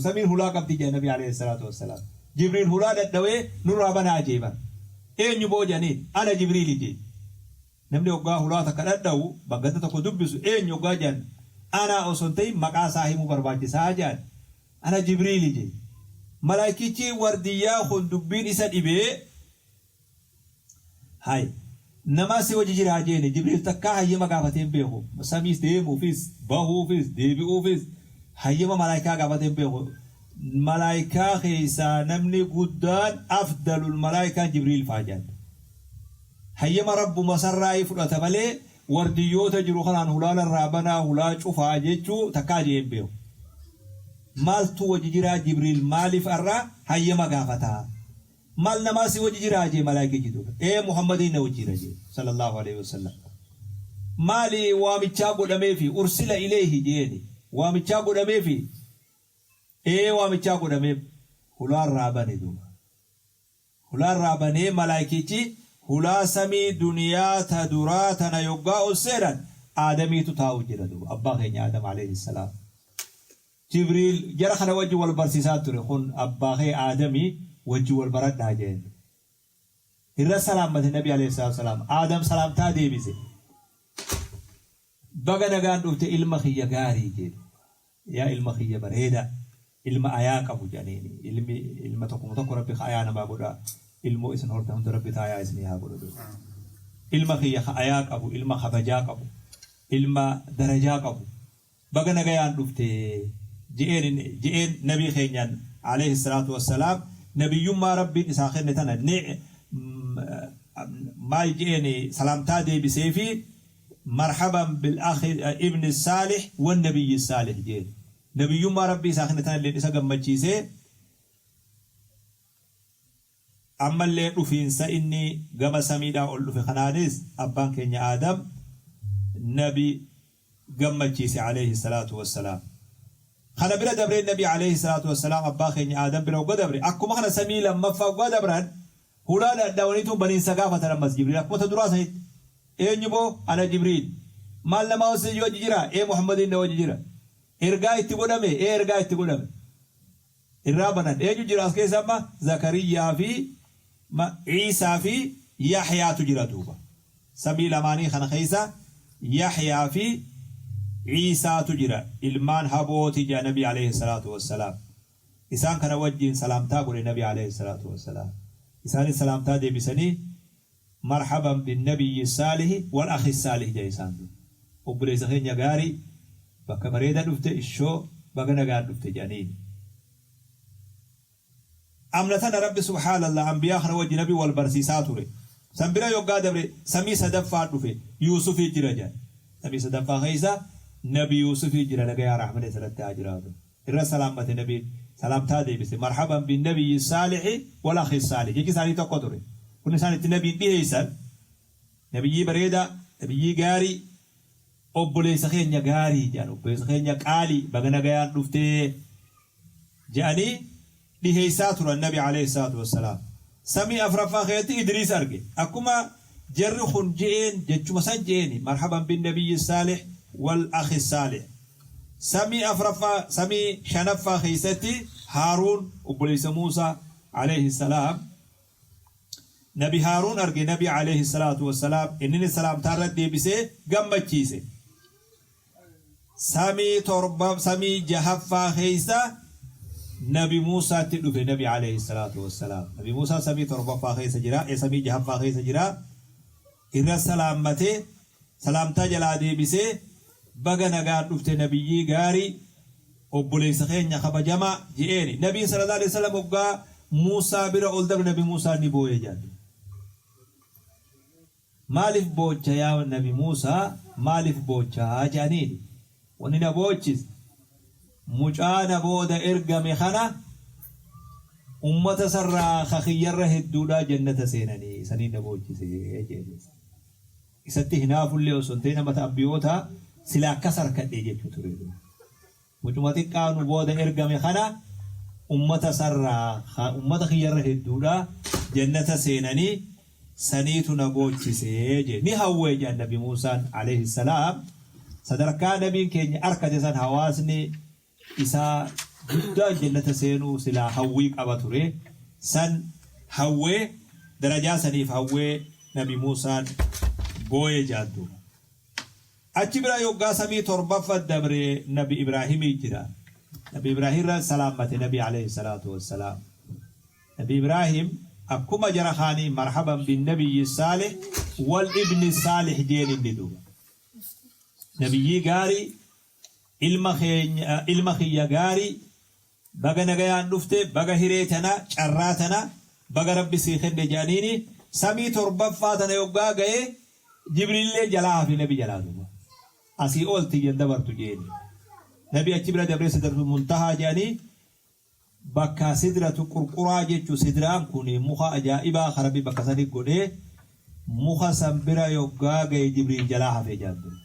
Samiin hulaa qabdi jedhan Nabi alayhi salaatu wassalaam. Jibriil hulaa dhadhawee nurraa banaa jee bar. Eenyu boo jedhaniin ana Jibriili jee. Namni hoggaa hulaa takka dhadhawu, ganda tokko dubbisu eenyu hoggaa jedhan anaa osoo hin ta'in maqaa isaa himuu barbaachisaa jedhan. Ana Jibriili jee. Malaaykichi wardiyyaa kun dubbiin isa dhibee Hay namaa si wajji jiraa jeeni jibriil takkaa hayyama gaafatee hin beeku samiis deemuufis bahuufis deebi'uufis hayyama malaaykaa gaafatee hin beeku malaaykaa keessaa namni guddaan afdalul malaaykaan jibriil faa jedhan hayyama rabbuma sarraayii fudhata malee wardiyyoota jiru kanaan hulaa narraa banaa hulaa cufaa jechuu takkaa je'ee hin beeku maaltu wajji jiraa jibriil maaliif arra hayyama gaafataa Maal namaa si wajji jiraa jee malaayikichi duuba. Ee Muhammadiin na wajji jira jee sallallahu aleyhi wasallam. Maali waamichaa godhameefi ursila ileeyhi jeeni waamichaa godhameefi ee waamichaa godhameef hulaa irraa bane duuba. Hulaa irraa banee malaayikichi hulaa samii duniyaa ta duraa tana yoggaa ol seenan Aadamiitu taa'u jira duuba abbaa keenya Aadam aleyhi salaam. Jibriil jara kana wajji wal barsiisaa ture kun abbaa kee Aadami wajji wal baradhaa jeen. Irra salaammate Nabi alayhi salaatu wassalaam. Aadam salaamtaa deebise. Baga nagaan dhufte ilma kiyya gaarii jee duuba. Yaa ilma kiyya bareeda ilma ayaa qabu jedhaniini. Ilmi ilma tokkuma tokko Rabbi ka ayaa namaa godha. Ilmoo isin hortan hunda Rabbi ta ayaa isinii haa godhu duuba. Ilma kiyya ka ayaa qabu, ilma kabajaa qabu, ilma darajaa qabu. Baga nagayaan dhufte je'een je'een nabii keenyaan aleyhi salaatu wassalaam nabiyyummaa Rabbiin isaa kenne tana ni maal je'een salaamtaa deebiseefi marhaban bil akhi ibni saalih wan nabiyyi saalih je'een nabiyyummaa Rabbii isaa kenne tanalleen isa gammachiisee Ammallee dhufiinsa inni gama samiidhaa ol dhufe kanaanis abbaan keenya Aadam Nabi gammachiise aleyhi salaatu wassalaam. Kana bira dabree Nabi aleyhi salaatu wassalaam abbaa keenya Aadam bira hogga dabre akkuma kana samii lammaffaa hoggaa dabran hulaa dhadhawaniitu baniinsa gaafatan ammas Jibriil akkuma ta duraa sanitti eenyu boo ana Jibriil maal namaa wajji jira ee Muhammadiin na wajji jira ergaa itti godhame ee ergaa itti godhame irraa banan. Eenyu jira as keessa amma? Zakariyyaa fi Iisaa fi Yahyaatu jira duuba. Samii lamaanii kana keessa Yahyaa fi Iisaatu jira. Ilmaan habooti jedha Nabi alayhi salaatu wassalaam. Isaan kana wajjiin salaamtaa godhe Nabi alayhi salaatu wassalaam. Isaanis salaamtaa deebisanii marhaban bin nabiyyi saalihi wal akhi saalih jedha isaan duuba. Obboleessa keenya gaarii Bakka bareeda dhufte ishoo baga nagaan dhufte jedhaniin. Amna tana Rabbi subhaanallah anbiyaa kana wajji nabi wal barsiisaa ture. San bira yoggaa dabre samii sadaffaa dhufe Yuusufii jira jedhan. Samii sadaffaa keessa nabi Yuusufii jira nagayaa rahmani isarratti haa jiraatu. Irra salaammate nabiin salaamtaa deebise marhaban bin nabiyyi saalixi wal akhi saalih jechi isaanii tokko ture. Kun isaan itti nabiin dhiheeysan nabiyyii bareedaa nabiyyii gaarii Obboleessa keenya gaarii jedhan, obboleessa keenya qaalii baga nagayaan dhuftee jedhanii dhiheessaa turan Nabi alayhi salaatu wassalaam. Samii afraffaa keessatti Idriis arge. Akkuma jarri kun je'een jechuma san je'eeni marhaban bin nabiyyi saalih wal akhi saalih. Samii afraffaa samii shanaffaa keessatti Haaruun obboleessa Muusaa alayhi salaam Nabi Haaruun arge Nabi aleyhi salaatu wassalaam inninis salaamtaa irra deebisee gammachiise. Samii torba samii jahaffaa keessa Nabi Muusaatti dhufe Nabi aleyhi salaatu wassalaam. Nabi Muusaan samii torbaffaa keessa jira, samii jahaffaa keessa jira. Irra salaammatee salaamtaa jalaa deebisee baga nagaan dhufte nabiyyii gaarii obboleessa keenya kabajamaa je'eeni. Nabiin sallallahu alaihi wasallam hoggaa Muusaa bira ol dabre Nabi Muusaan ni booye jedhan. Maaliif boocha yaa Nabi Muusaa maaliif boochaa jedhaniini. Wanni na boochise mucaa na booda ergame kana ummata sarraa ka kiyyarra hedduudhaa jannata seenanii saniin na boochise jedhe. Isatti hinaafullee osoo hin ta'in amma ta ambiyootaa sila akkas arkadhe jechuu ture. Mucuma xiqqaa nu booda ergame kana ummata sarraa ka ummata kiyyarra hedduudha jannata seenanii saniitu na boochise jee. Ni hawwe jedhan Nabi Muusaan alayhi salaam sadarkaa nabiin keenya arkate san hawaasni isaa Guddaan jannata seenuu silaa hawwii qaba ture. San hawwee darajaa saniif hawwee nabi Muusaan booye ja'an duuba. Achi bira yoggaa samii torbaffa dabre nabi Ibraahimii jira. Nabi Ibraahim irra salaammate nabi alayhi salaatu wassalaam. Nabi Ibraahim akkuma jara kaanii marhaban bin nabiyyi saalih wal ibni saalih jeen inni duuba. Nabiyyii gaarii ilma keenya ilma kiyya gaarii baga nagayaan dhufte baga hiree tana carraa tana baga rabbi sii kenne jedhaniini samii torbaffaa tana yoggaa gaye Jibriillee jalaa hafe nabi jalaa duuba. Asii ol tiyyan dabartu jeeni. Nabi achi bira dabree sidratul muntahaa jedhanii Bakka sidratu qurquraa jechu sidraan kun muka ajaa'ibaa ka Rabbi bakka sani godhee muka san bira yoggaa gaye jibriil jalaa hafe jedhan duuba.